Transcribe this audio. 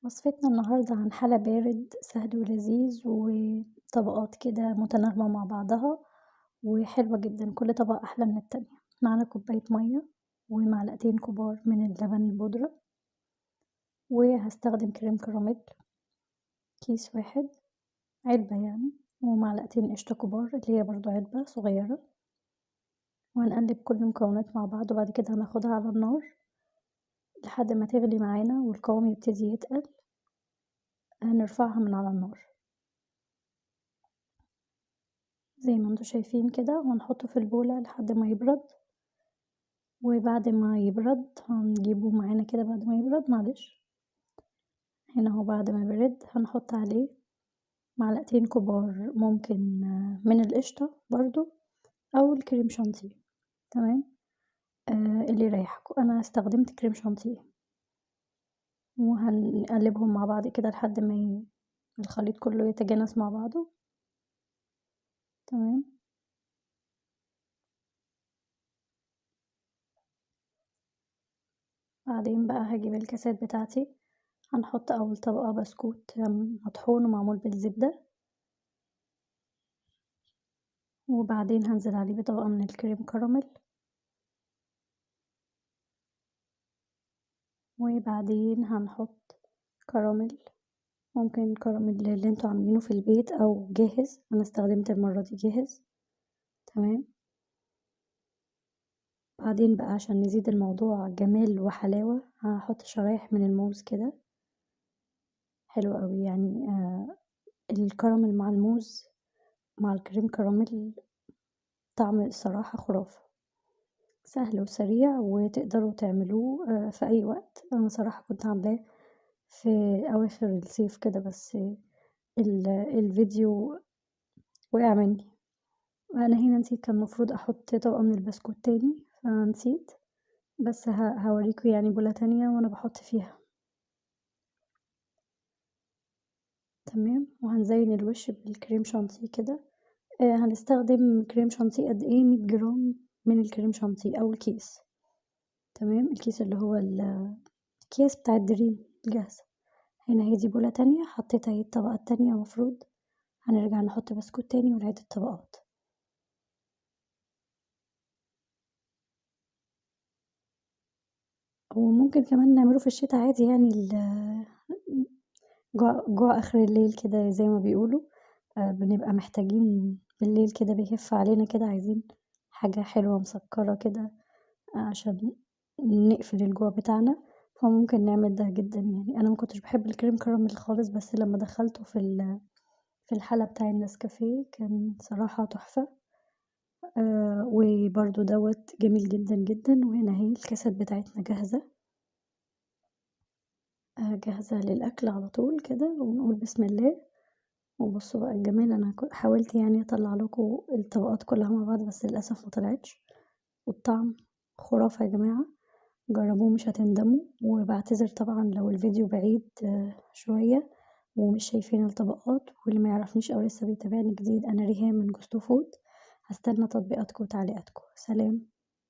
وصفتنا النهاردة عن حلا بارد سهل ولذيذ وطبقات كده متناغمة مع بعضها وحلوة جدا، كل طبقة أحلى من التانية. معانا كوباية مية ومعلقتين كبار من اللبن البودرة، وهستخدم كريم كراميل كيس واحد علبة يعني، ومعلقتين قشطة كبار اللي هي برضو علبة صغيرة، وهنقلب كل المكونات مع بعض. وبعد كده هناخدها على النار لحد ما تغلي معانا والقوام يبتدي يتقل، هنرفعها من على النار زي ما انتوا شايفين كده، وهنحطه في البولة لحد ما يبرد. وبعد ما يبرد هنجيبه معانا كده، بعد ما يبرد معلش هنا اهو، بعد ما برد هنحط عليه معلقتين كبار ممكن من القشطة برضو او الكريم شانتيه. تمام، اللي يريحكم. انا استخدمت كريم شانتيه، وهنقلبهم مع بعض كده لحد ما الخليط كله يتجانس مع بعضه. تمام، بعدين بقى هجيب الكاسات بتاعتي، هنحط اول طبقة بسكوت مطحون ومعمول بالزبدة، وبعدين هنزل عليه بطبقة من الكريم كراميل، وبعدين هنحط كراميل، ممكن كراميل اللي انتوا عاملينه في البيت او جاهز، انا استخدمت المرة دي جاهز. تمام، بعدين بقى عشان نزيد الموضوع جمال وحلاوة هحط شرايح من الموز كده، حلو قوي يعني. الكراميل مع الموز مع الكريم كراميل طعم الصراحة خرافة، سهل وسريع وتقدروا تعملوه في اي وقت. انا صراحة كنت عاملاه في اواخر الصيف كده، بس الفيديو وقع مني. انا هنا نسيت، كان المفروض احط طبقة من البسكوت تاني فنسيت، بس هوريكم يعني بولة تانية وانا بحط فيها. تمام، وهنزين الوش بالكريم شانتيه كده. هنستخدم كريم شانتيه قد ايه؟ 100 جرام من الكريم شانتيه او الكيس. تمام، الكيس اللي هو الكيس بتاع الدريم الجاهزة. هنا هي دي بولة تانية، حطيت اهي الطبقة التانية، المفروض هنرجع نحط بسكوت تاني ونعيد الطبقات. وممكن كمان نعمله في الشتاء عادي، يعني جوع اخر الليل كده زي ما بيقولوا، بنبقى محتاجين بالليل كده، بيهف علينا كده، عايزين حاجة حلوة مسكرة كده عشان نقفل الجوع بتاعنا، فممكن نعمل ده جدا. يعني انا ما كنتش بحب الكريم كراميل خالص، بس لما دخلته في الحلة بتاع النسكافيه كان صراحة تحفة. وبرده دوت جميل جدا جدا. وهنا اهي الكاسات بتاعتنا جاهزة، جاهزة للأكل على طول كده، ونقول بسم الله. وبصوا بقى الجمال، أنا حاولت يعني أطلع لكم الطبقات كلها مع بعض، بس للأسف ما طلعتش. والطعم خرافة يا جماعة، جربوه مش هتندموا. وبعتذر طبعا لو الفيديو بعيد شوية ومش شايفين الطبقات. واللي ما يعرفنيش أو لسه بيتابعني جديد، أنا ريهام من جوستو فود. هستنى تطبيقاتكم وتعليقاتكم. سلام.